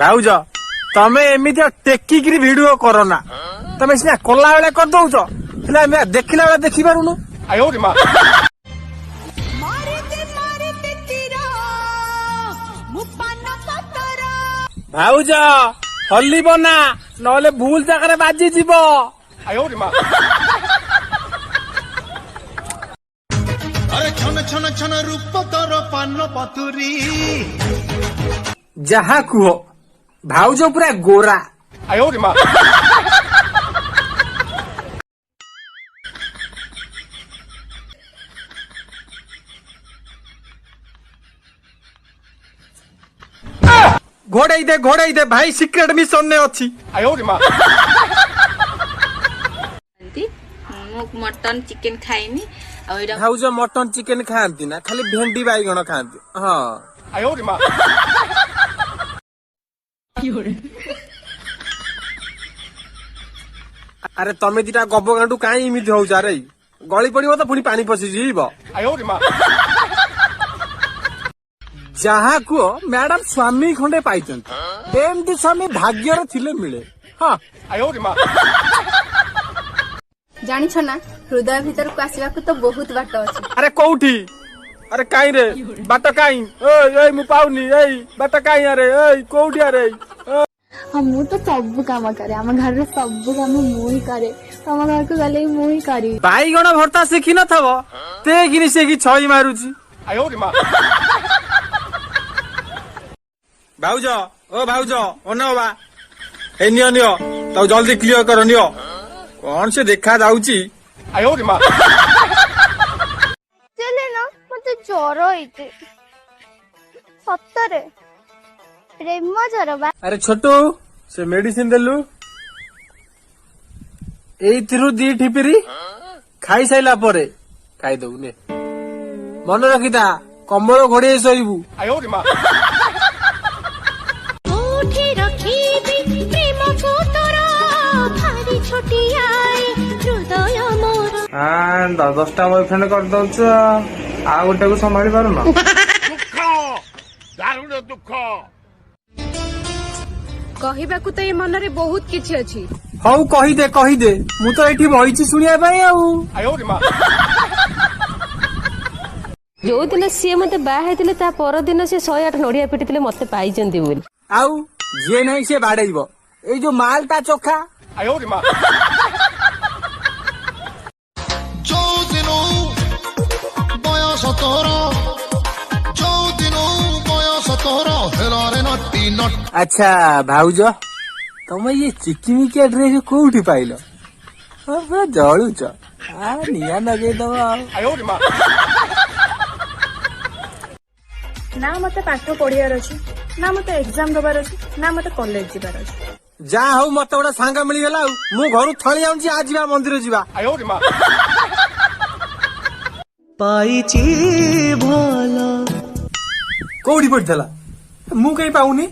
ଭାଉଜ, ତମେ ଏମିତି ଟେକିକିରି ଭିଡିଓ କର ନା। ତମେ ସିନା କଲା ବେଳେ କରିଦଉଛ, ହେଲେ ଆମେ ଦେଖିଲା ବେଳେ ଦେଖିପାରୁନୁ। ମାରିଦେ ମାରିଦେ ତୀର, ମୁଁ ପାନ ପତର। ଭାଉଜ, ହଲିବ ନା, ନହେଲେ ଭୁଲ ଜାଗାରେ ବାଜିଯିବ। ଆରେ ଛନ ଛନ ଛନ ରୂପ ତୋର ପାନ ପତୁରୀ। ଯାହା କୁହ, ଭାଉଜ ପୁରା ଗୋରା। ଘୋଡେଇ ଦେ, ଘୋଡେଇ ଦେ ଭାଇ, ସିକ୍ରେଟ ମିଶନରେ ଅଛି। ମୁଁ ମଟନ ଚିକେନ ଖାଇନି ଆଉ ଏଇଟା। ଭାଉଜ ମଟନ ଚିକେନ ଖାଆନ୍ତି ନା, ଖାଲି ଭେଣ୍ଡି ବାଇଗଣ ଖାଆନ୍ତି। ହଁ। ଆରେ ତମେ ଦିଟା ଗବ ଗାଣ୍ଡୁ କାଇଁ ଏମିତି ହଉଛ? ଆରେ ଗଳି ପଡିବ ତ, ପୁଣି ପାଣି ପଶିଯିବ। ଯାହା କୁହ ମ୍ୟାଡାମ, ସ୍ୱାମୀ ଖଣ୍ଡେ ପାଇଛନ୍ତି। ଏମିତି ସ୍ୱାମୀ ଭାଗ୍ୟରେ ଥିଲେ ମିଳେ। ହଁ। ଜାଣିଛ ନା, ହୃଦୟ ଭିତରକୁ ଆସିବାକୁ ତ ବହୁତ ବାଟ ଅଛି। ଆରେ କୋଉଠି? ଆରେ କାଇଁ ରେ, ବାଟ କାଇଁ? ଏଇ ଏଇ, ମୁଁ ପାଉନି। ଏଇ ବାଟ କାଇଁ? ଆରେ ଏଇ କୋଉଠି? ଆରେ। ହଁ, ମୁଁ ତ ସବୁ କାମ କରେ। ଆମ ଘରର ସବୁ କାମ ମୁଁ ହିଁ କରେ। ତମ ଘରକୁ ଗଲେ ବି ମୁଁ ହିଁ କରିବି। ବାଇଗଣ ଭର୍ତ୍ତା ଶିଖିନଥବ, ତେକିନି ଶିଖି ଛଇ ମାରୁଛି। ଭାଉଜ, ଓ ଭାଉଜ, ଅନାଅ ବା। ଏ ନିଅ ନିଅ, ତାକୁ ଜଲ୍ଦି କ୍ଲିୟର କର, ନିଅ। କଣ ସେ ଦେଖା ଯାଉଛି? ନା, ମତେ ଜ୍ୱର ହେଇଛି ସତରେ, ପ୍ରେମ ଜ୍ୱର ବା। ଆରେ ଛୋଟୁ, ସେ ମେଡିସିନ ଦେଲୁ। ଏଇଥିରୁ ଦି ଠିପିରି ଖାଇସାରିଲା ପରେ ଖାଇଦବୁ, ନେ। ମନେ ରଖିଥା, କମ୍ବଳ ଘୋଡେଇ ଶୋଇବୁ। କୋଉଠି ରଖିବି ପ୍ରେମକୁ ତୋର, ଭାରି ଛୋଟିଆଏ ହୃଦୟ ମୋର। 10ଟା ବୟଫ୍ରେଣ୍ଡ କରିଦଉଛ, ଆଉ ଗୋଟାକୁ ସମ୍ଭାଳି ପାରୁନ? କହିବାକୁ ତ ଏ ମନରେ ବହୁତ କିଛି ଅଛି। ହଉ କହିଦେ, କହିଦେ, ମୁଁ ତ ଏଇଠି ବଇଛି ଶୁଣିବା ପାଇଁ ଆଉ। ଯୋଉଦିନ ସିଏ ମତେ ବାହା ହେଇଥିଲେ, ତା ପରଦିନ ସେ 108 ନଡିଆ ପିଟିଥିଲେ ମତେ ପାଇଛନ୍ତି ବୋଲି। ଆଉ ଯିଏ ନାହିଁ ସିଏ ବାଡେଇବ। ଏଇ ଯୋଉ ମାଲଟା ଚୋଖା। ଯୋଉଦିନୁ ବୟସ ତୋର, ଯୋଉଦିନୁ ବୟସ ତୋର ହେଲାରେ ନଟି ନଟି। ଆଚ୍ଛା ଭାଉଜ, ତମେ ଇଏ ଚିକିମିକିଆ ଡ୍ରେସ କୋଉଠି ପାଇଲ? ହଁ, ପୁରା ଜଳୁଛ, ଆ ନିଆଁ ଲଗେଇଦବ ଆଉ। ନା ମତେ ପାଠ ପଢିବାର ଅଛି, ନା ମତେ ଏକ୍ସାମ ଦବାର ଅଛି, ନା ମତେ କଲେଜ ଯିବାର ଅଛି। ଯାହା ହଉ, ମତେ ଗୋଟେ ସାଙ୍ଗ ମିଳିଗଲା। ଆଉ ମୁଁ ଘରୁ ଥଳି ଆଣୁଛି, ଆ ଯିବା ମନ୍ଦିର ଯିବା। ପାଇଛି ଭଲ। କୋଉଠି ପଡିଥିଲା? ମୁଁ କାଇଁ ପାଉନି?